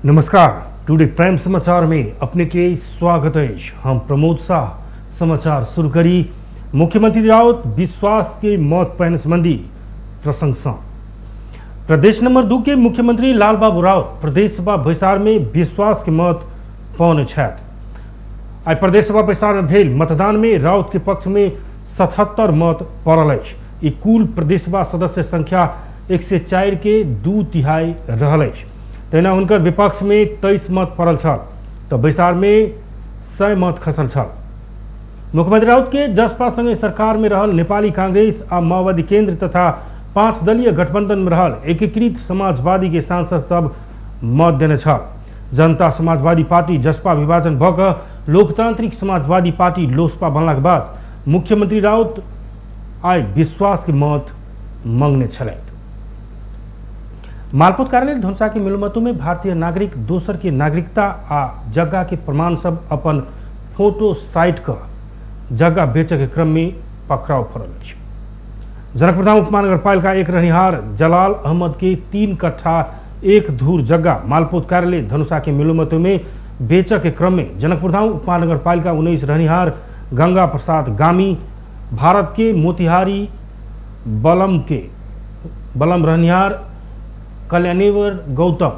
नमस्कार, today prime समाचार में अपने के स्वागत अछि। हम प्रमोद शाह। समाचार शुरू करी मुख्यमंत्री राउत विश्वास के मत पानि संबंधी प्रसंग सँ। प्रदेश नंबर 2 के मुख्यमंत्री लालबाबू राउत प्रदेश सभा बैसार में विश्वास के मत पौने छथि। आइ प्रदेश सभा बैसार में भेल मतदान में राउत के पक्ष में 77 मत पड़ल अछि। ई कुल प्रदेश सभा सदस्य संख्या 104 के 2/3 रहल अछि। तहिना हुनकर विपक्ष में 23 मत पड़ल छल तऽ बैसार में 100 मत खसल छल। मुख्यमंत्री राउत के जसपा संगे सरकार में रहल नेपाली कांग्रेस आ माओवादी केंद्र तथा 5 दलीय गठबंधन में रहल एकीकृत समाजवादी के सांसद सब मत देने छल। जनता समाजवादी पार्टी जसपा विभाजन भऽ कऽ लोकतांत्रिक समाजवादी पार्टी लोसपा बनलाक बाद मुख्यमंत्री राउत आइ विश्वास के मत मंगने छलथि। मालपोत कार्यालय धनुषा के मिलमतु में भारतीय नागरिक दोसर के नागरिकता आ जगह के प्रमाण सब अपन फोटो साइट क जगह बेचय के क्रम में पकड़ाव पड़ल अछि। जनकपुरधाम उपमहानगरपालिका 1 रहनिहार जलाल अहमद के 3 कट्ठा 1 धूर जगह मालपोत कार्यालय धनुषा के मिलमतु में बेचय के क्रम में जनकपुरधाम उपमहानगरपालिका 19 रहनिहार गंगा प्रसाद गामी भारत के मोतिहारी बलम रहनिहार कल्याणेवर गौतम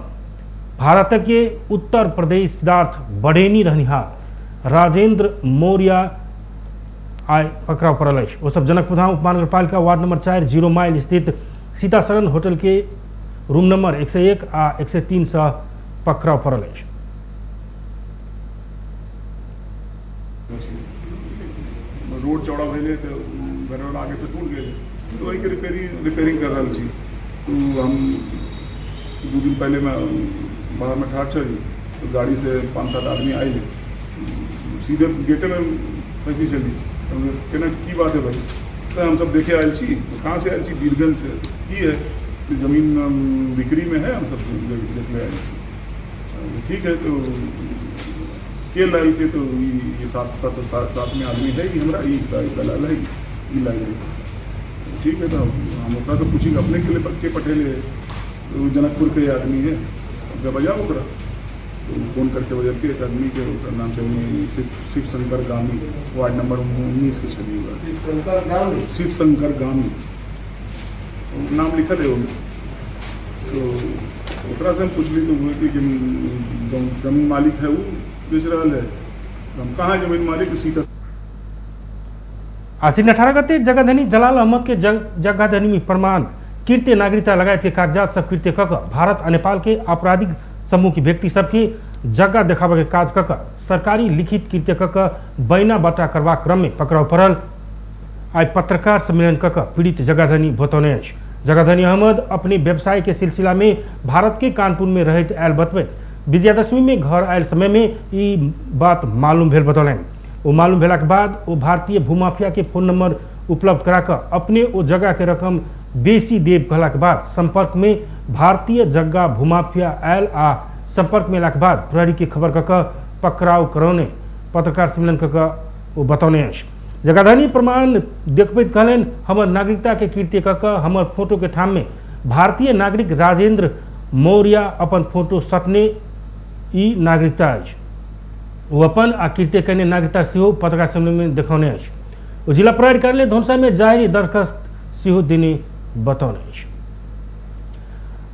भारत के उत्तर प्रदेश दार्थ बड़ेनी रहनिहार राजेंद्र मौर्य आइ पकड़ाव पड़ल अछि। ओ सब जनकपुरधाम उपमहानगरपालिका वार्ड नंबर 4 0 माइल स्थित सीताशरण होटल के रूम नंबर 101 आ 103 से पकड़ाव पड़ल अछि। रोड चौड़ा भेलै तऽ घरवला आगे से टूट गेलै तऽ ओहिके रिपेयरिंग कर रहल छी। तो हम 2 दिन पहले मैं बाहर में ठाढ़ छली तो गाड़ी से 5-7 आदमी आयल, सीधे गेटे में फंसी छली। केना की बात है भाई, तो हम सब देखे आयल छी। कहाँ से आयल छी? बीरगंज से। की है तो जमीन बिक्री में है, हम सब देखले आयल छी। ठीक है, तो के लायल के तो ये सात में आदमी है कि हमरा ई दलाल है ई लायल है। ठीक है, तो हम ओकरा से पूछी अपने के लिए के पठेले है, तो जनकपुर के आदमी है, बजाओ ओकरा। तो फोन करके बजल के एक आदमी के ओकर नाम छै शिव शंकर गामी, वार्ड नंबर 19 के छलियै। शिव शंकर गामी नाम लिखल है ओहिमे। तो ओकरा से हम पूछली तो बोले कि जमीन मालिक है वो बेच रहा है। हम कहाँ जमीन मालिक? सीता आश्विन 18 गते जगहधनी जलाल अहमद के जगहधनी में प्रमाण कृत्य नागरिकता लगायत के कागजात सब कृत्य कऽ कऽ भारत आ नेपाल के आपराधिक समूह के व्यक्ति सबके जगह देखाबऽ के काज कऽ कऽ सरकारी लिखित कृत्य कऽ कऽ बैना बटा करबाक क्रम में पकड़ाव पड़ल। आइ पत्रकार सम्मेलन कऽ कऽ पीड़ित जगहधनी बतौने अछि। जगहधनी अहमद अपने व्यवसाय के सिलसिला में भारत के कानपुर में रहैत आयल बतबैत विजयादशमी में घर आयल समय में ई बात मालूम भेल बतौलनि। ओ मालूम भेलाक बाद ओ भारतीय भूमाफिया के फोन नंबर उपलब्ध करा कऽ अपने ओ जगह के रकम बेसी देब कहलाक बाद संपर्क में भारतीय जगह भूमाफिया आयल आ संपर्क में अयलाक बाद प्रहरी के खबर कऽ कऽ पकड़ाव करौने पत्रकार सम्मेलन कऽ कऽ ओ बतौने अछि। जगहधनी प्रमाण देखबैत कहलनि, हमर नागरिकता के कृत्य कऽ कऽ हमर फोटो के ठाम में भारतीय नागरिक राजेंद्र मौर्य अपन फोटो सटने ई नागरिकता अछि। ओ अपन आ कृत्य कयने नागरिकता सेहो पत्रकार सम्मेलन में देखौने अछि। ओ जिला प्रहरी कार्यालय धनुषा में जारी दरखास्त सेहो देने बतौने अछि।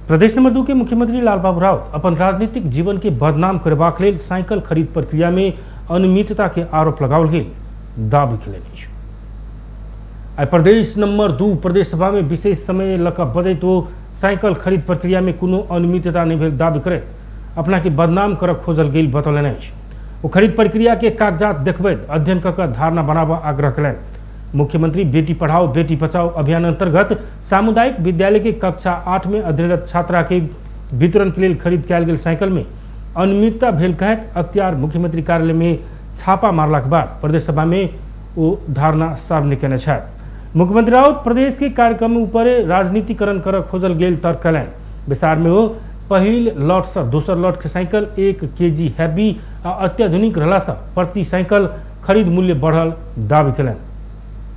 प्रदेश नंबर 2 के मुख्यमंत्री लालबाबू राउत अपन राजनीतिक जीवन के बदनाम करबाक लेल साइकिल खरीद प्रक्रिया में अनियमितता के आरोप लगाओल गेल दावी केलनि अछि। आइ प्रदेश नंबर 2 प्रदेश सभा में विशेष समय लऽ कऽ बजैत ओ साइकिल खरीद प्रक्रिया में कोनो अनियमितता नहि भेल दावी करैत अपना के बदनाम करऽ खोजल गेल बतौलनि अछि। ओ खरीद प्रक्रिया के कागजात देखबैत अध्ययन कऽ कऽ धारणा बनाबऽ आग्रह केलनि। मुख्यमंत्री बेटी पढ़ाओ बेटी बचाओ अभियान अंतर्गत सामुदायिक विद्यालय के कक्षा 8 में अध्ययनरत छात्रा के वितरण के लेल खरीद कयल गेल साइकिल में अनियमितता भेल कहैत अख्तियार मुख्यमंत्री कार्यालय में छापा मारलाक बाद प्रदेश सभा में ओ धारणा सार्वजनिक केने छथि। मुख्यमंत्री राउत प्रदेश के कार्यक्रम ऊपर राजनीतिकरण कर खोजल गेल तर्क कयलनि। बैसार में ओ पहिल लॉट से दोसर लॉट के साइकिल 1 केजी हैवी आ अत्याधुनिक रहला से प्रति साइकिल खरीद मूल्य बढ़ल दावी कयलनि।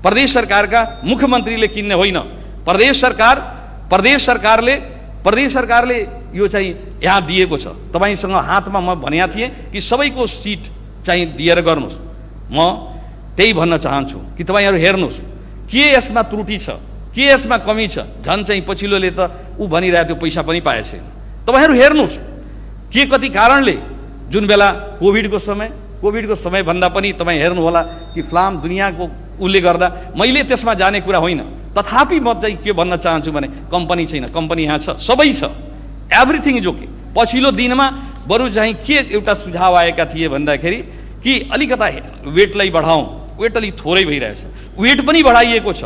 प्रदेश सरकारका मुख्यमन्त्रीले किन्ने होइन, प्रदेश सरकारले यो चाहिँ यहाँ दिएको छ। तपाईसँग हातमा म भनेको थिएँ कि सबैको सिट चाहिँ दिएर गर्नुहोस्। म त्यही भन्न चाहन्छु कि तपाईहरू हेर्नुहोस् के यसमा त्रुटि छ, के यसमा कमी छ। झन् चाहिँ पछिल्लोले त ऊ भनिरहेको थियो पैसा पनि पाएको छैन। तपाईहरू हेर्नुहोस् के कति कारणले जुन बेला कोभिडको समय भन्दा पनि तपाईँ हेर्नुहोला कि फ्लाम दुनियाँको उसले गर्दा मैले त्यसमा जाने कुरा होइन। तथापि म चाहिँ के भन्न चाहन्छु भने कम्पनी छैन, कम्पनी यहाँ छ, सबै छ, एभ्रिथिङ is okay. पछिल्लो दिनमा बरु चाहिँ के एउटा सुझाव आएका थिए भन्दाखेरि कि अलिकता वेटलाई बढाउँ, वेट अलिक थोरै भइरहेछ, वेट पनि बढाइएको छ,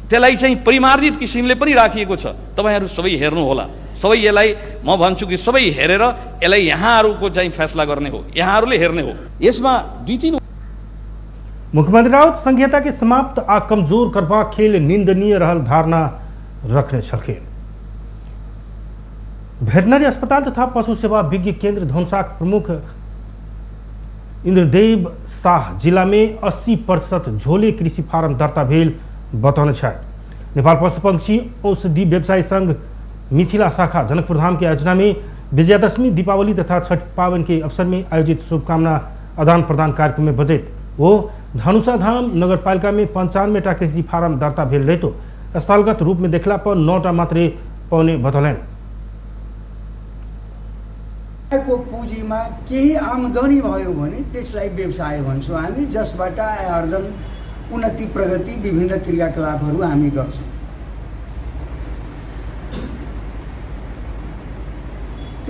त्यसलाई चाहिँ परिमार्जित किसिमले पनि राखिएको छ। तपाईँहरू सबै हेर्नुहोला, सबै यसलाई म भन्छु कि सबै हेरेर यसलाई यहाँहरूको चाहिँ फैसला गर्ने हो, यहाँहरूले हेर्ने हो। यसमा दुई तीन मुख्यमंत्री राउत संघीयता के समाप्त आ कमजोर करबा खेल निंदनीय रहल धारणा रखने छलखिन। भेटनरी अस्पताल तथा पशु सेवा विज्ञ केंद्र धनुषाक प्रमुख इंद्रदेव शाह जिला में 80% झोले कृषि फार्म दर्ता भेल बतौने छथि। नेपाल पशु पंक्षी औषधि व्यवसायी संघ मिथिला शाखा जनकपुर धाम के आयोजना में विजयादशमी, दीपावली तथा छठ पावन के अवसर में आयोजित शुभकामना आदान प्रदान कार्यक्रम में बजैत वो धनुषा धाम नगरपालिका में 95टा कृषि फार्म दर्ता भेल रहितो स्थलगत रूप में देखला पर 9टा मात्रै पौने बतौलनि। को पुँजीमा केही आमदनी भयो भने त्यसलाई व्यवसाय भन्छौँ हामी, जसबाट आय आर्जन, उन्नति प्रगति विभिन्न क्रियाकलापहरू हामी गर्छौँ।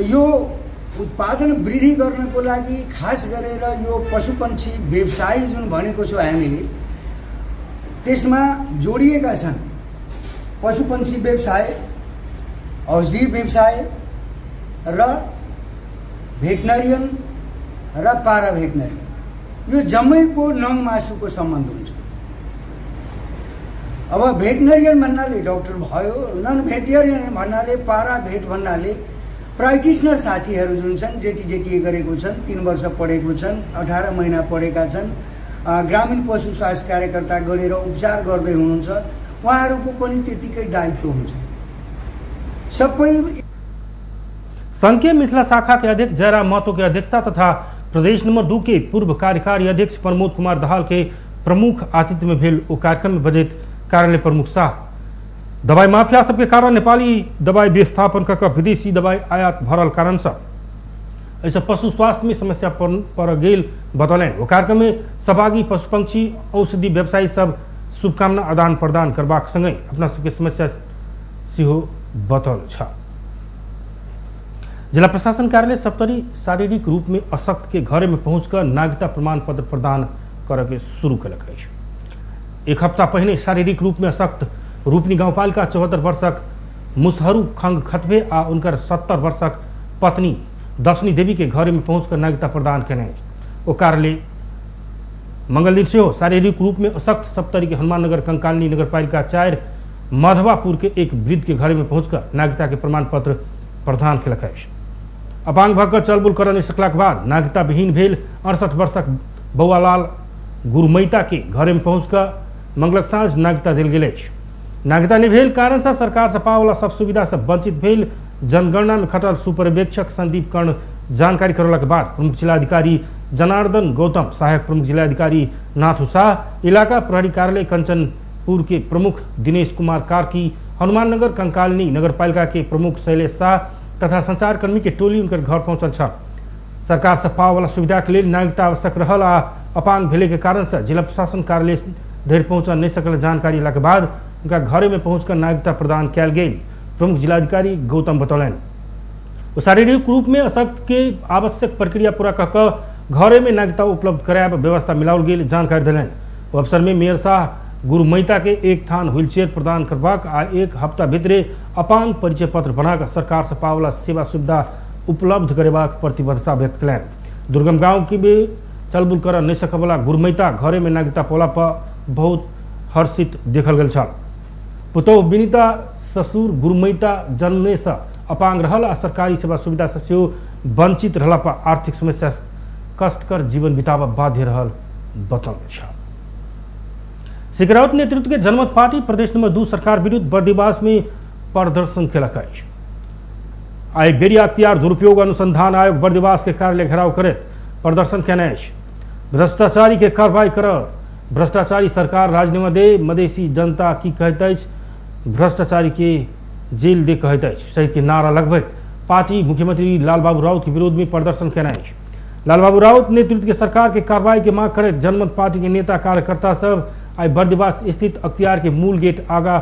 यो उत्पादन वृद्धि गर्नको लागि खास गरेर यो पशुपक्षी व्यवसाय जुन भनेको छौँ हामीले, त्यसमा जोडिएका छन् पशुपक्षी व्यवसाय, औषधि व्यवसाय र भेटनरियन र पाराभेटनरियन। यो जम्मैको नङ मासुको सम्बन्ध हुन्छ। अब भेटनरियन भन्नाले डाक्टर भयो, नन भेटनरियन भन्नाले पाराभेट भन्नाले प्र्याक्टिसनर साथीहरू जुन छन्, जेटी जेटिए गरेको छन्, 3 वर्ष पढेको छन्, 18 महिना पढेका छन्, ग्रामीण पशु स्वास्थ्य कार्यकर्ता गरेर उपचार गर्दै हुनुहुन्छ, उहाँहरूको पनि त्यतिकै दायित्व हुन्छ। सबै संघ के मिथिला शाखा के अध्यक्ष जयराम महतो के अध्यक्षता तथा प्रदेश नंबर 2 के पूर्व कार्यकारी अध्यक्ष प्रमोद कुमार दाहाल के प्रमुख आतिथ्य में भेल ओ कार्यक्रम में बजैत कार्यालय प्रमुख शाह दवाई माफिया सबके कारण नेपाली दवाई व्यवस्थापन कर विदेशी दवाई आयात भरल कारण से ऐसे पशु स्वास्थ्य में समस्या पड़ गेल बतौलनि। ओ कार्यक्रम में सहभागी पशु पंक्षी औषधि व्यवसायी सब शुभकामना आदान प्रदान करबाक संगहि अपना सबके समस्या सेहो बतौल छल। जिला प्रशासन कार्यालय सप्तरी शारीरिक रूप में अशक्त के घरे में पहुंचकर नागरिकता प्रमाण पत्र प्रदान करके के शुरू कलक अछि। एक हफ्ता पहिने शारीरिक रूप में अशक्त रूपनी गाउँपालिका 74 वर्षक मुसहरू खंग खतबे आ उनकर 70 वर्षक पत्नी दर्शनी देवी के घरे में पहुंचकर नागरिकता प्रदान केने ओ कार्यालय मंगलदिन सेहो शारीरिक रूप में अशक्त सप्तरी के हनुमाननगर कंकालिनी नगरपालिका 4 माधवापुर के एक वृद्ध के घरे में पहुंचकर नागरिकता के प्रमाण पत्र प्रदान केलक अछि। अपांग भऽ कऽ चलबुल करऽ नहि सकलाक बाद नागरिकता विहीन भेल 68 वर्षक बौआलाल गुरुमैता के घरे में पहुंचकर मंगलक साँझ नागरिकता देल गेल अछि। नागरिकता नहि भेल कारण से सरकार से पावला सब सुविधा से वंचित भेल जनगणना में खटल सुपर्यवेक्षक संदीप कर्ण जानकारी करौलाक बाद प्रमुख जिलाधिकारी जनार्दन गौतम, सहायक प्रमुख जिलाधिकारी नाथु शाह, इलाका प्रहरी कार्यालय कंचनपुर के प्रमुख दिनेश कुमार कार्की, हनुमाननगर कंकालिनी नगरपालिका के प्रमुख शैलेश शाह तथा संचारकर्मी के टोली उनकर घर पहुंचल छल। सरकार से पावला सुविधा के लेल नागरिकता आवश्यक रहल आ अपांग भेले के कारण से जिला प्रशासन कार्यालय धरि पहुंचल नहीं सकल जानकारी के बाद उनका घरे में पहुंचकर नागरिकता प्रदान कयल गेल प्रमुख जिलाधिकारी गौतम बतौलनि। ओ शारीरिक रूप में अशक्त के आवश्यक प्रक्रिया पूरा कऽ कऽ घरे में नागरिकता उपलब्ध करायब व्यवस्था मिलाओल गेल जानकारी देलनि। ओ अवसर में मेयर शाह गुरुमैता के एक थान व्हीलचेयर प्रदान करबाक आ एक हफ्ता भीतरे अपांग परिचय पत्र बनाकर सरकार से पावला सेवा सुविधा उपलब्ध करेबाक प्रतिबद्धता व्यक्त कयलनि। दुर्गम गाँव के भी चलबुल करऽ नहि सकयवला गुरुमैता घरे में नागरिकता पौला पर बहुत हर्षित देखल गेल छल। पुतोहु विनीता ससुर गुरुमैता जन्मे से अपांग रहल आ सरकारी सेवा सुविधा से सेहो वंचित रहला पर आर्थिक समस्या कष्टकर जीवन बिताबऽ बाध्य रहल बतौने छल। सिकराउत नेतृत्व के जनमत पार्टी प्रदेश नंबर 2 सरकार विरुद्ध बर्दिवास में प्रदर्शन केलक अछि। आइ बेरिया अख्तियार दुरुपयोग अनुसंधान आयोग बर्दिवास के कार्यालय घेराव करैत प्रदर्शन केने अछि। भ्रष्टाचारी के कार्रवाई कर, भ्रष्टाचारी सरकार राजीनामा दे, मधेसी जनता की कहैत अछि, भ्रष्टाचारी के जेल दे कहैत अछि सहित के नारा लगबैत पार्टी मुख्यमंत्री लालबाबू राउत के विरोध में प्रदर्शन केने अछि। लालबाबू राउत नेतृत्व के सरकार के कार्रवाई के मांग करैत जनमत पार्टी के नेता कार्यकर्ता सब आइ बर्दिवास स्थित अख्तियार के मूल गेट आगा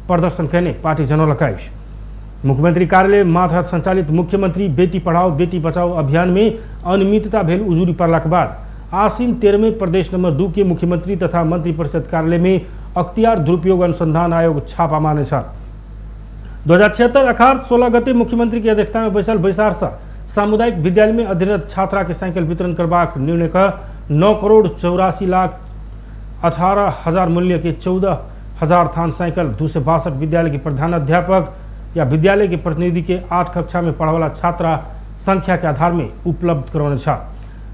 प्रदर्शन केने पार्टी जनौलक अछि। मुख्यमंत्री कार्यालय मातहत संचालित मुख्यमंत्री बेटी पढ़ाओ बेटी बचाओ अभियान में अनियमितता भेल उजूरी पड़लाक बाद आश्विन 13 में प्रदेश नंबर 2 के मुख्यमंत्री तथा मंत्रिपरिषद कार्यालय में अख्तियार दुरुपयोग अनुसंधान आयोग छापा मारने छल। 2076 अखाड़ 16 गते मुख्यमंत्री के अध्यक्षता में बैसल बैसार से सामुदायिक विद्यालय में अध्ययनरत छात्रा के साइकिल वितरण करबाक निर्णय क 9,84,18,000 मूल्य के 14,000 थान साइकिल 262 विद्यालय के प्रधानाध्यापक या विद्यालय के प्रतिनिधि के 8 कक्षा में पढ़ावला छात्रा संख्या के आधार में उपलब्ध करौने छल।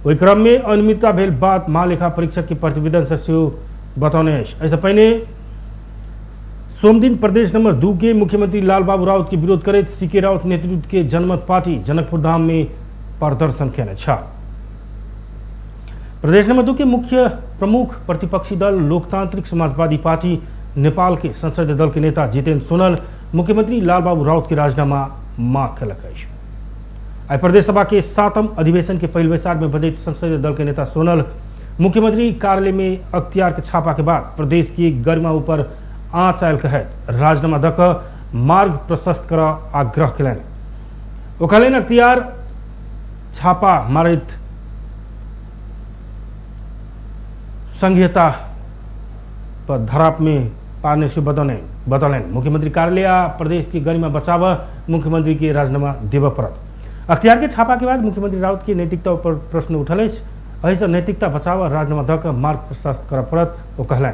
ओहि क्रम में अनियमितता भेल बात महालेखा परीक्षक के प्रतिवेदन से सेहो बतौने अछि। एहिसँ पहिने सोमदिन प्रदेश नंबर 2 के मुख्यमंत्री लालबाबू राउत के विरोध करैत सीके राउत नेतृत्व के जनमत पार्टी जनकपुर धाम में प्रदर्शन केने छल। प्रदेश नंबर 2 के मुख्य प्रमुख प्रतिपक्षी दल लोकतांत्रिक समाजवादी पार्टी नेपाल के संसदीय दल के नेता जितेन्द्र सोनल मुख्यमंत्री लालबाबू राउत के राजीनामा मांग केलक अछि। आइ प्रदेश सभा के 7म अधिवेशन के पहिल बैसार में बजैत संसदीय दल के नेता सोनल मुख्यमंत्री कार्यालय में अख्तियार के छापा के बाद प्रदेश की गरिमा ऊपर आँच आयल कहैत राजीनामा दऽ कऽ मार्ग प्रशस्त कर आग्रह केलनि। ओ कहलनि अख्तियार छापा मारैत संघीयता पर धराप में पारने से बतौलनि। मुख्यमंत्री कार्यालय आ प्रदेश की गरिमा बचाव मुख्यमंत्री के राजीनामा देबऽ पड़त। अख्तियार के छापा के बाद मुख्यमंत्री राउत के नैतिकता पर प्रश्न उठल अछि। एहिसँ नैतिकता बचाव राजीनामा दऽ कऽ मार्ग प्रशस्त करऽ पड़त ओ कहलनि।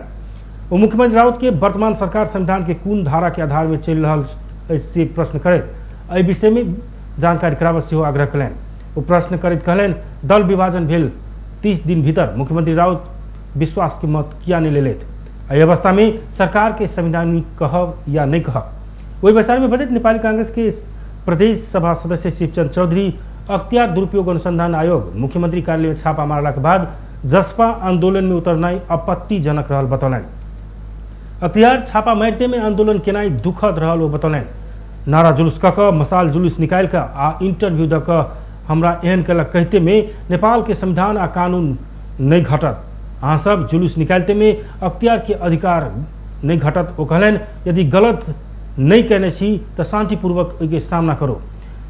ओ मुख्यमंत्री राउत के वर्तमान सरकार संविधान के कोन धारा के आधार में चलि रहल अछि से प्रश्न करैत एहि विषय में जानकारी कराबऽ सेहो आग्रह कयलनि। ओ प्रश्न करैत कहलनि दल विभाजन भेल 30 दिन भीतर मुख्यमंत्री राउत विश्वास के मत किया नहीं लेलथि। एहि अवस्था में सरकार के संवैधानिक कहब या नहीं कहब। ओहि बैसार में बजैत नेपाली कांग्रेस के प्रदेश सभा सदस्य शिवचंद चौधरी अख्तियार दुरुपयोग अनुसंधान आयोग मुख्यमंत्री कार्यालय में छापा मारलाक बाद जसपा आंदोलन में उतरनाइ आपत्तिजनक रहल बतौलनि। अख्तियार छापा मारिते में आंदोलन केनाइ दुखद रहल ओ बतौलनि। नारा जुलूस कऽ कऽ मसाल जुलूस निकालि कऽ आ इंटरव्यू दऽ कऽ हमरा एहन केलक कहिते में नेपाल के संविधान आ कानून नहीं घटत। अहाँ सब जुलूस निकालते में अख्तियार के अधिकार नहीं घटत। ओ कहलनि यदि गलत नहीं केने छी तऽ शांतिपूर्वक ओहिके सामना करो।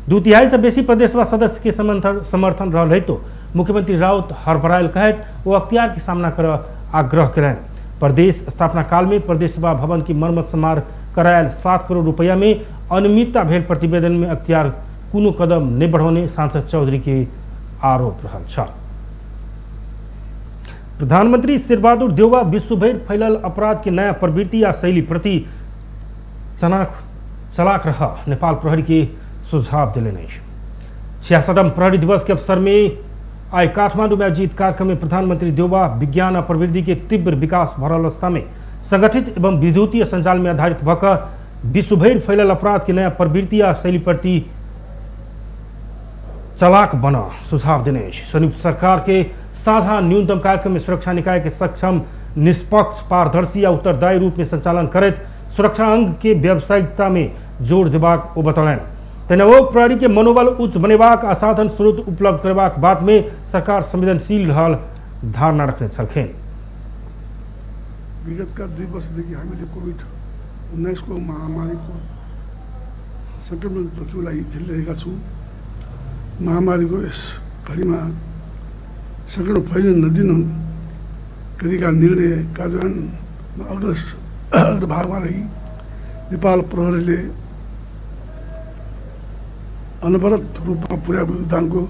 2/3 से बेसी प्रदेशसभा सदस्य के समर्थन रहल है तो मुख्यमंत्री राउत हड़बड़ायल कहैत ओ अख्तियार के सामना कर आग्रह केलनि। प्रदेश स्थापना काल में प्रदेश सभा भवन की मरम्मत समार करायल 7 करोड़ रुपया में अनियमितता भेल प्रतिवेदन में अख्तियार कोनो कदम नहीं बढ़ौने सांसद चौधरी के आरोप रहल छल। प्रधानमंत्री शेरबहादुर देउवा विश्वभरि फैलल अपराध के नया प्रवृत्ति आ शैली प्रति चलाक रह नेपाल प्रहरी के सुझाव देलनि अछि। 66म प्रहरी दिवस के अवसर में आइ काठमांडू में आयोजित कार्यक्रम में प्रधानमंत्री देउवा विज्ञान आ प्रवृत्ति के तीव्र विकास भरल अवस्था में संगठित एवं विद्युतीय संजाल में आधारित भऽ कऽ विश्वभरि फैलल अपराध के नया प्रवृत्ति आ शैली प्रति चलाक बना सुझाव देने अछि। संयुक्त सरकार के साझा न्यूनतम कार्यक्रम में सुरक्षा निकाय के सक्षम, निष्पक्ष, पारदर्शी आ उत्तरदायी रूप में संचालन करैत सुरक्षा अंग के व्यावसायिकता में जोर देबाक ओ बतौलनि। तहिना ओ प्रहरी के मनोबल उच्च बनेबाक आ साधन स्रोत उपलब्ध करेबाक बात में सरकार संवेदनशील रहल धारणा रखने छलखिन। विगतका 2 वर्षदेखि हामीले कोभिड-19 को महामारीको सङ्क्रमण जोखिमलाई झेलिरहेका छौँ। महामारीको यस घडीमा सङ्क्रमण फैलिन नदिनु गरिएका निर्णय कार्यान्वयनमा अग्रभागमा रही नेपाल प्रहरीले अनवरत रूपमा पुर्याएको योगदानको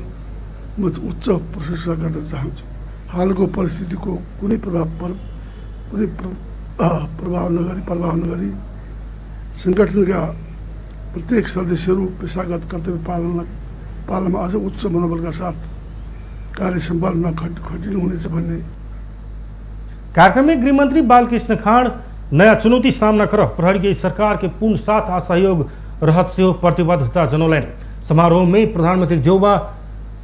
म उच्च प्रशंसा गर्न चाहन्छु। हालको परिस्थितिको कुनै प्रभाव नगरी सङ्गठनका प्रत्येक सदस्यहरू पेसागत कर्तव्य पालनमा अझ उच्च मनोबलका साथ कार्य सम्पादनमा खटिनु हुनेछ भन्ने। कार्यक्रम में गृहमंत्री बालकृष्ण खाँड नयाँ चुनौती सामना कर प्रहरी के सरकार के पूर्ण साथ आ सहयोग रहत सेहो प्रतिबद्धता जनौलनि। समारोह में प्रधानमंत्री देउबा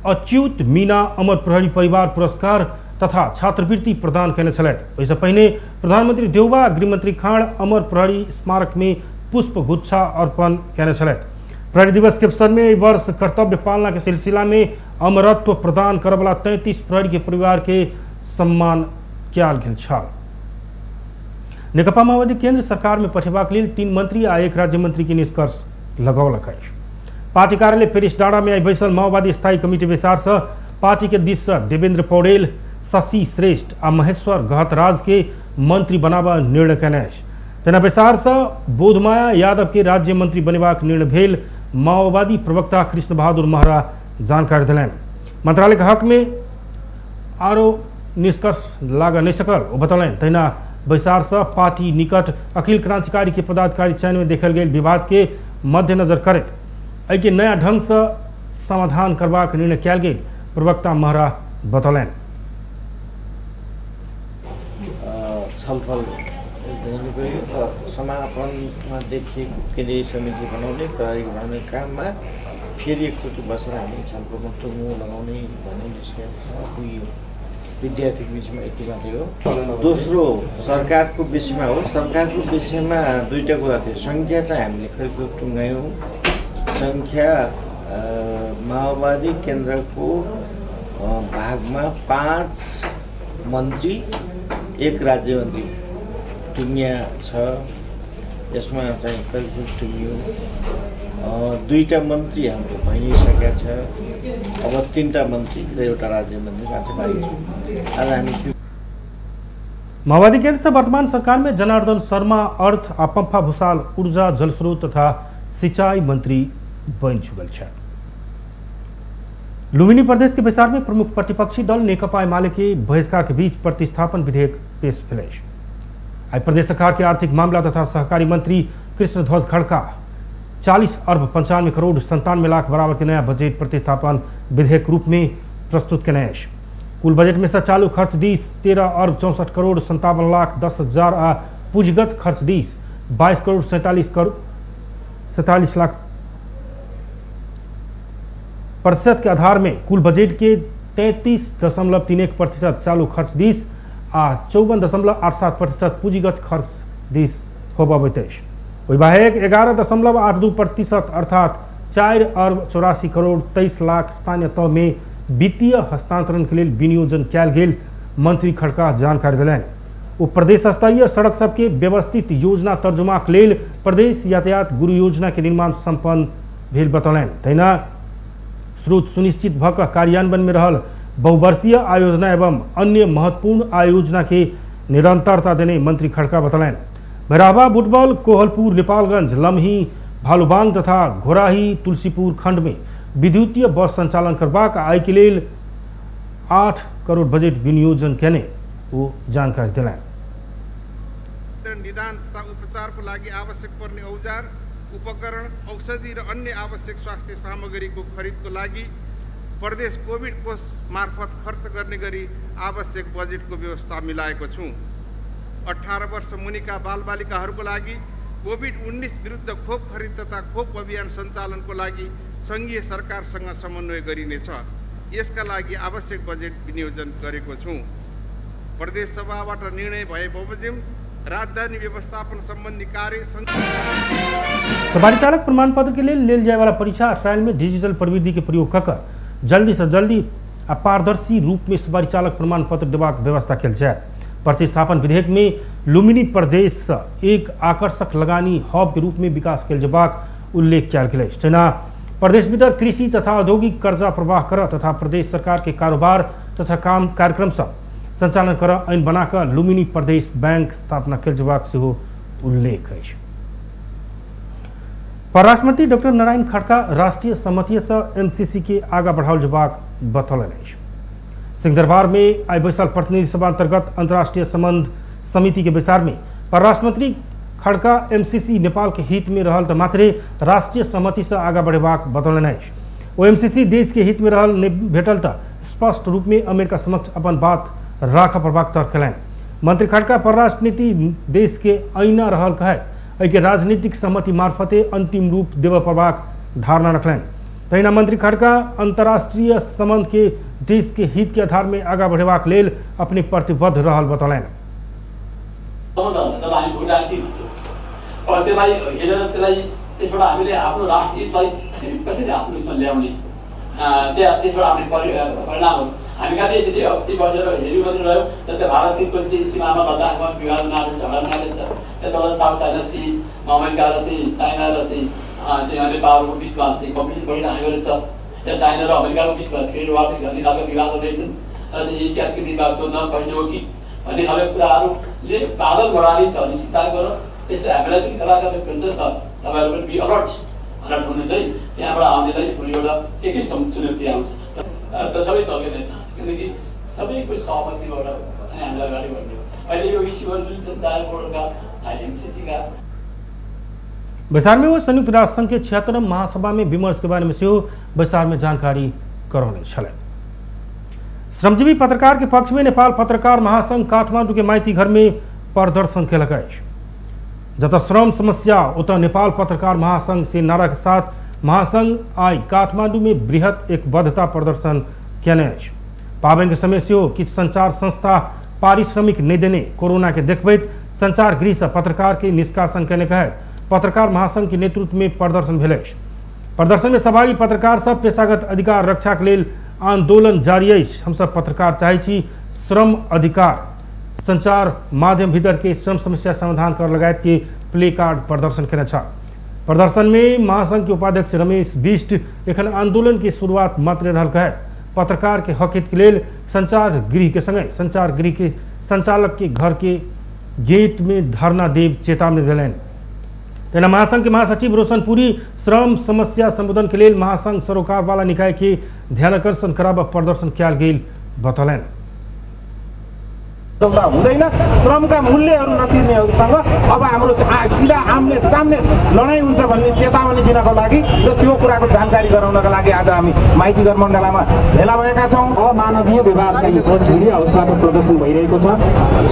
अच्युत मीना अमर प्रहरी परिवार पुरस्कार तथा छात्रवृत्ति प्रदान कयने छलथि। ओहिसँ पहिने प्रधानमंत्री देउबा गृहमंत्री खाँड अमर प्रहरी स्मारक में पुष्प गुच्छा अर्पण कयने छलथि। प्रहरी दिवस के अवसर में एहि वर्ष कर्तव्य पालना के सिलसिला में अमरत्व प्रदान करवला 33 प्रहरी के परिवार के सम्मान कयल गेल छल। नेकपा माओवादी केंद्र सरकार में पठेबाक लेल 3 मंत्री आ 1 राज्य मंत्री के निष्कर्ष लगौलक अछि। पार्टी कार्यालय पेरिस डाँडा में आई बैसल माओवादी स्थायी कमिटी बैसार से पार्टी के दिस से देवेंद्र पौडेल, शशि श्रेष्ठ आ महेश्वर गहतराज के मंत्री बनाबऽ निर्णय कयने अछि। तेना बैसार से बोधमाया यादव के राज्य मंत्री बनेबाक निर्णय भेल माओवादी प्रवक्ता कृष्ण बहादुर महरा जानकारी देलनि। मंत्रालय के हक में आरो निष्कर्ष लागऽ नहीं सकल ओ बतौलनि। तहिना बैसार से पार्टी निकट अखिल क्रांतिकारी के पदाधिकारी चयन में देखल गेल विवाद के मद्देनजर करैत एहिके नया ढंग से समाधान करबाक निर्णय कयल गेल प्रवक्ता महरा बतौलनि। छलफल समापनमा देखिएको केन्द्रीय समिति बनाउने, प्रहरी बनाउने काममा फेरि एकचोटि बसेर हामी छलफलमा टुङ्गो लगाउने भन्ने निष्कर्षमा पुगियो। विद्यार्थीको विषयमा यति मात्रै हो। दोस्रो सरकारको विषयमा हो। सरकारको विषयमा दुईवटा कुरा थियो। सङ्ख्या चाहिँ हामीले खरिद टुङ्गायौँ। सङ्ख्या माओवादी केन्द्रको भागमा 5 मन्त्री 1 राज्यमन्त्री टुङ्गिया छ। यसमा चाहिँ करिब टुङ्गियो। 2टा मन्त्री हाम्रो भइ नै सकेका छ। अब 3टा मन्त्री र 1 राज्य मन्त्री मात्रै बाँकी छ। आज हामी माओवादी केन्द्र से वर्तमान सरकार में जनार्दन शर्मा अर्थ आ पम्फा भूषाल ऊर्जा जलस्रोत तथा सिंचाई मंत्री बनि चुकल छथि। लुम्बिनी प्रदेश के बैसार में प्रमुख प्रतिपक्षी दल नेकपा एमाले के बहिष्कार के बीच प्रतिस्थापन विधेयक पेश भेल अछि। आई प्रदेश सरकार के आर्थिक मामला तथा सहकारी मंत्री कृष्णध्वज खड़का 40 अरब 95 करोड़ 97 लाख बराबर के नया बजट प्रतिस्थापन विधेयक रूप में प्रस्तुत केने अछि। कुल बजट में से चालू खर्च दिस 13 अरब 64 करोड़ 57 लाख 10 हजार आ पूंजीगत खर्च दिस 22 करोड़ 47 लाख प्रतिशत के आधार में कुल बजट के 33.31% चालू खर्च दिस आ 54.87% पूंजीगत खर्च दिस होबैत अछि। ओहि बाहेक 11.82% अर्थात 4 अरब 84 करोड़ 23 लाख स्थानीय तह में वित्तीय हस्तांतरण के लेल विनियोजन कयल गेल मंत्री खड़का जानकारी देलनि। ओ प्रदेश स्तरीय सड़क सबके व्यवस्थित योजना तर्जुमाक लेल प्रदेश यातायात गुरु योजना के निर्माण सम्पन्न भेल बतौलनि। तहिना स्रोत सुनिश्चित भऽ कऽ कार्यान्वयन में रहल बहुवर्षीय आयोजना एवं अन्य महत्वपूर्ण आयोजना के निरंतरता देने मंत्री खड़का बतौलनि। भैरहवा, बुटबल, कोहलपुर, नेपालगंज, लमही, भालुबांग तथा घोराही, तुलसीपुर खंड में विद्युतीय बस संचालन करबाक आय के लेल 8 करोड़ बजट विनियोजन केने ओ जानकारी देलनि। निदान तथा उपचारको लागि आवश्यक पर्ने औजार, उपकरण, औषधि र अन्य आवश्यक स्वास्थ्य सामग्रीको खरिदको लागि प्रदेश कोभिड कोष मार्फत खर्च गर्ने गरी आवश्यक बजेटको व्यवस्था मिलाएको छु। 18 वर्ष मुनिका बालबालिकाहरूको लागि कोभिड-19 विरुद्ध खोप खरिद तथा खोप अभियान सञ्चालनको लागि सङ्घीय सरकारसँग समन्वय गरिनेछ। यसका लागि आवश्यक बजेट विनियोजन गरेको छु। प्रदेश सभाबाट निर्णय भए बमोजिम राजधानी व्यवस्थापन सम्बन्धी कार्य सवारी चालक प्रमाण पत्र के लिए लेल जाए वाला परीक्षा ट्रायल में डिजिटल प्रविधि के प्रयोग कर जल्दी से जल्दी आ पारदर्शी रूप में सवारी चालक प्रमाण पत्र देबाक व्यवस्था कयल जाए। प्रतिस्थापन विधेयक में लुम्बिनी प्रदेश एक आकर्षक लगानी हब के रूप में विकास कयल जेबाक उल्लेख कयल गेल अछि। तहिना प्रदेश भीतर कृषि तथा औद्योगिक कर्जा प्रवाह कर तथा प्रदेश सरकार के कारोबार तथा काम कार्यक्रम सब संचालन कर ऐन बनाकर लुम्बिनी प्रदेश बैंक स्थापना कयल जेबाक सेहो उल्लेख अछि। परराष्ट्र मंत्री डॉक्टर नारायण खड़का राष्ट्रीय सहमति से एमसीसी के आगा बढ़ाओल जेबाक बतौलनि अछि। सिंहदरबार में आई बैसल प्रतिनिधि सभा अंतर्गत अंतर्राष्ट्रीय संबंध समिति के बैसार में परराष्ट्र मंत्री खड़का एमसीसी नेपाल के हित में रहल त मात्रे राष्ट्रीय सहमति से आगा बढ़ेबाक बतौलनि अछि। ओ एमसीसी देश के हित में रहल नहि भेटल त स्पष्ट रूप में अमेरिका समक्ष अपन बात राखऽ पड़बाक तर्क कयलनि। मंत्री खड़का परराष्ट्र नीति देश के ऐना रहल कहैत एहिके राजनीतिक सहमति मार्फते अंतिम रूप देबऽ पड़बाक धारणा रखलनि। तहिना मंत्री खड़का अंतर्राष्ट्रीय संबंध के देश के हित के आधार में आगा बढ़ेबाक लेल अपने प्रतिबद्ध रहल बतौलनि। त्यसलाई हेरेर त्यसलाई त्यसबाट हामीले आफ्नो राष्ट्रहितलाई कसरी आफ्नो उसमा ल्याउने, त्यसबाट आउने परिणामहरू हामी खालि यसरी त्यही बसेर हेरि मात्रै रह्यौँ। जस्तै भारत चिनको सीमामा लद्दाखमा विवाद नाले झगडा नाले छ, त्यता साउथ चाइना सीमा अमेरिका र चाहिँ चाइना र चाहिँ नेपालको बिचमा चाहिँ कम्पिटिसन बढिरहेको रहेछ, या चाइना र अमेरिकाको बिचमा ट्रेड वार भन्ने खालको विवाद रहेछन् र चाहिँ एसियाको सीमा द्वन्द्व कहिले हो कि भन्ने खालको कुराहरूले बादल बढाली छ भने सिद्धान्त गरेर त्यसले हामीलाई पनि कलाकार हुन्छ। तपाईँहरू पनि बी अलर्ट अलर्ट हुनु चाहिँ त्यहाँबाट आउनेलाई भोलिबाट एकै चुनौती आउँछ। त सबै दलको नेता किनकि सबैको सहमतिबाट अनि हामीलाई अगाडि बढ्ने हो। अहिले यो इस्युहरू जुन छन् चाहे बोर्डका चाहे एमसिसीका। बैसार में वो संयुक्त राष्ट्र संघ के 76 महासभा में विमर्श के बारे में सेहो बैसार में जानकारी करौने छलै। श्रमजीवी पत्रकार के पक्ष में नेपाल पत्रकार महासंघ काठमाडौँ के माइती घर में प्रदर्शन केलक अछि। जतऽ श्रम समस्या ओतऽ नेपाल पत्रकार महासंघ से नारा के साथ महासंघ आई काठमाडौँ में बृहत एकबद्धता प्रदर्शन केने अछि। पाबनि के समय सेहो किछु संचार संस्था पारिश्रमिक नहि देने कोरोना के देखबैत संचार गृह से पत्रकार के निष्कासन केने कहैत पत्रकार महासंघ के नेतृत्व में प्रदर्शन भेल अछि। प्रदर्शन में सहभागी पत्रकार सब पेशागत अधिकार रक्षा के लेल आंदोलन जारी अछि। हमसब पत्रकार चाहै छी श्रम अधिकार संचार माध्यम भीतर के श्रम समस्या समाधान कर लगायत के प्ले कार्ड प्रदर्शन केने छल। प्रदर्शन में महासंघ के उपाध्यक्ष रमेश बिष्ट एखन आंदोलन के शुरुआत मात्र रहल कहैत पत्रकार के हक हित के लेल संचार गृह के संगे संचार गृह के संचालक के घर के गेट में धरना देव चेतावनी देलनि। तहिना महासंघ के महासचिव रोशन पुरी श्रम समस्या संबोधन के लेल महासंघ सरोकार वाला निकाय के ध्यानाकर्षण कराब प्रदर्शन कयल गेल बतौलनि। हुँदैन श्रमका मूल्यहरू नतिर्नेहरूसँग अब हाम्रो सिधा आम्ने सामने लडाइँ हुन्छ भन्ने चेतावनी दिनको लागि र त्यो कुराको जानकारी गराउनका लागि आज हामी माइतीघर मण्डलामा भेला भएका छौँ। अमानवीय व्यवहार चाहिँ मिडिया हाउसबाट प्रदर्शन भइरहेको छ।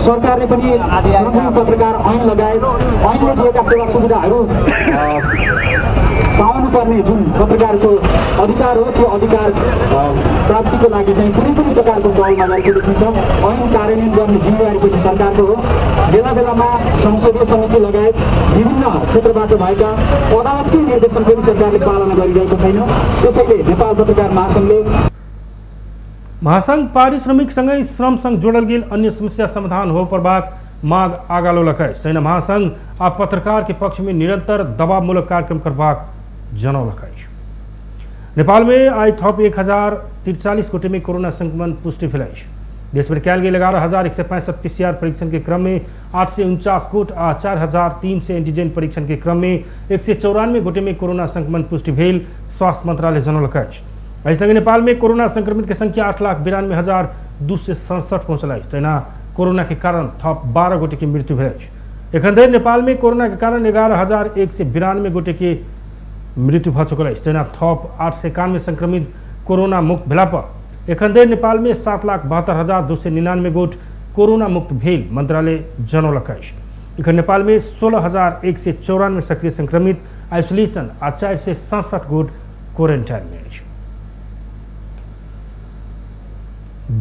सरकारले पनि श्रमजीवी पत्रकार ऐन लगायत ऐनले दिएका सेवा सुविधाहरू पाउनुपर्ने जुन पत्रकारको अधिकार हो त्यो अधिकार प्राप्तिको लागि चाहिँ कुनै पनि प्रकारको पहल नगरेको देखिन्छ। ऐन कार्यान्वयन गर्ने जिम्मेवारी पनि सरकारको हो। बेला बेलामा संसदीय समिति लगायत विभिन्न क्षेत्रबाट भएका अदालतकै निर्देशन पनि सरकारले पालना गरिरहेको छैन। त्यसैले नेपाल पत्रकार महासङ्घले महासङ्घ पारिश्रमिकसँगै श्रम सङ्घ जोड़ल गेल अन्य समस्या समाधान हो पर्बाक माग आगा लौलक अछि। तहिना महासङ्घ आ पत्रकार के पक्ष में निरंतर दबावमूलक कार्यक्रम करबाक जनौलक अछि। नेपाल में आई थप 1043 गोटे में कोरोना संक्रमण पुष्टि भेल अछि। देशभरि कयल गेल 11,165 पीसीआर परीक्षण के क्रम में 849 गोट आ 4,300 एंटीजन परीक्षण के क्रम में 194 गोटे में कोरोना संक्रमण पुष्टि भेल स्वास्थ्य मंत्रालय जनौलक अछि। एहि संगे नेपाल में कोरोना संक्रमित के संख्या 8,92,267 पहुँचल अछि। तहिना कोरोना के कारण थप 12 गोटे के मृत्यु भेल अछि। एखन धरि नेपाल में कोरोना के कारण 11,192 गोटे के मृत्यु भऽ चुकल अछि। तहिना थप 891 संक्रमित कोरोना मुक्त भेला पर एखन धरि नेपाल में 7,72,299 गोट कोरोना मुक्त भेल मंत्रालय जनौलक अछि। एखन नेपाल में 16,194 सक्रिय संक्रमित आइसोलेशन आ 467 गोट क्वारेंटाइन में अछि।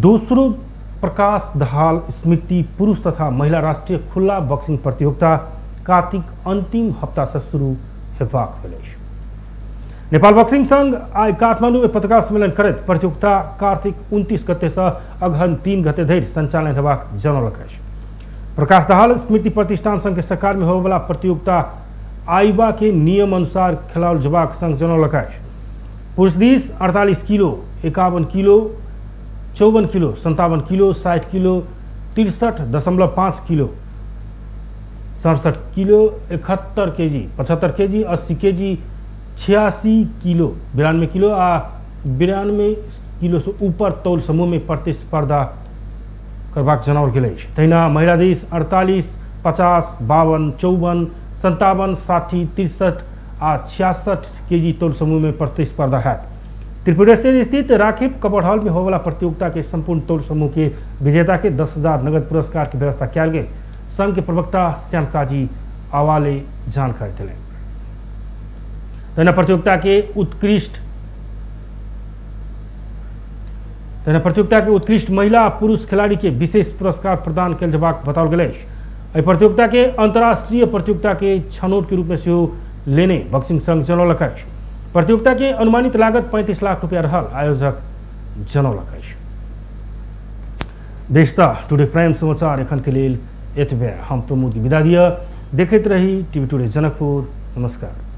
दोस्रो प्रकाश दाहाल स्मृति पुरुष तथा महिला राष्ट्रीय खुला बॉक्सिंग प्रतियोगिता कार्तिक अंतिम हप्ता से शुरू हेबाक भेल अछि। नेपाल बॉक्सिंग संघ आइ काठमाडौँ में पत्रकार सम्मेलन करैत प्रतियोगिता कार्तिक 29 गते से अगहन 3 गते धरि संचालन हेबाक जनौलक अछि। प्रकाश दाहाल स्मृति प्रतिष्ठान संघ के सरकार में होबयवला प्रतियोगिता आइबा के नियम अनुसार खेलाओल जेबाक संघ जनौलक अछि। पुरुष दिस 48 kilo, 51 kilo, 54 kilo, 57 kilo, 60 kilo, 63.5 kilo, 67 kilo, 71 KG, 75 KG, 80 KG, 86 kilo, 92 kilo आ 92 किलो से ऊपर तौल समूह में प्रतिस्पर्धा करबाक जनाओल गेल अछि। तहिना महिला दिस 48, 50, 52, 54, 57, 60, 63 आ 66 केजी तौल समूह में प्रतिस्पर्धा हैत। त्रिपुरेश्वर स्थित राखीब कबड़ हॉल में होवला प्रतियोगिता के संपूर्ण तौल समूह के विजेता के 10,000 नगद पुरस्कार के व्यवस्था कयल गेल संघ के प्रवक्ता श्याम काजी आवाले जानकारी दिलनि। तहिना प्रतियोगिता के उत्कृष्ट तहिना प्रतियोगिता के उत्कृष्ट महिला आ पुरुष खिलाड़ी के विशेष पुरस्कार प्रदान कयल जेबाक बताओल गेल अछि। एहि प्रतियोगिता के अंतर्राष्ट्रीय प्रतियोगिता के छनौट के रूप में सेहो लेने बॉक्सिंग संघ जनौलक अछि। प्रतियोगिता के अनुमानित लागत 35 लाख रुपया रहल आयोजक जनौलक अछि। बेस्ता टुडे प्राइम समाचार एखन के लेल एतबे। हम प्रमोद के विदा दिअ। देखैत रही टीवी टुडे जनकपुर। नमस्कार।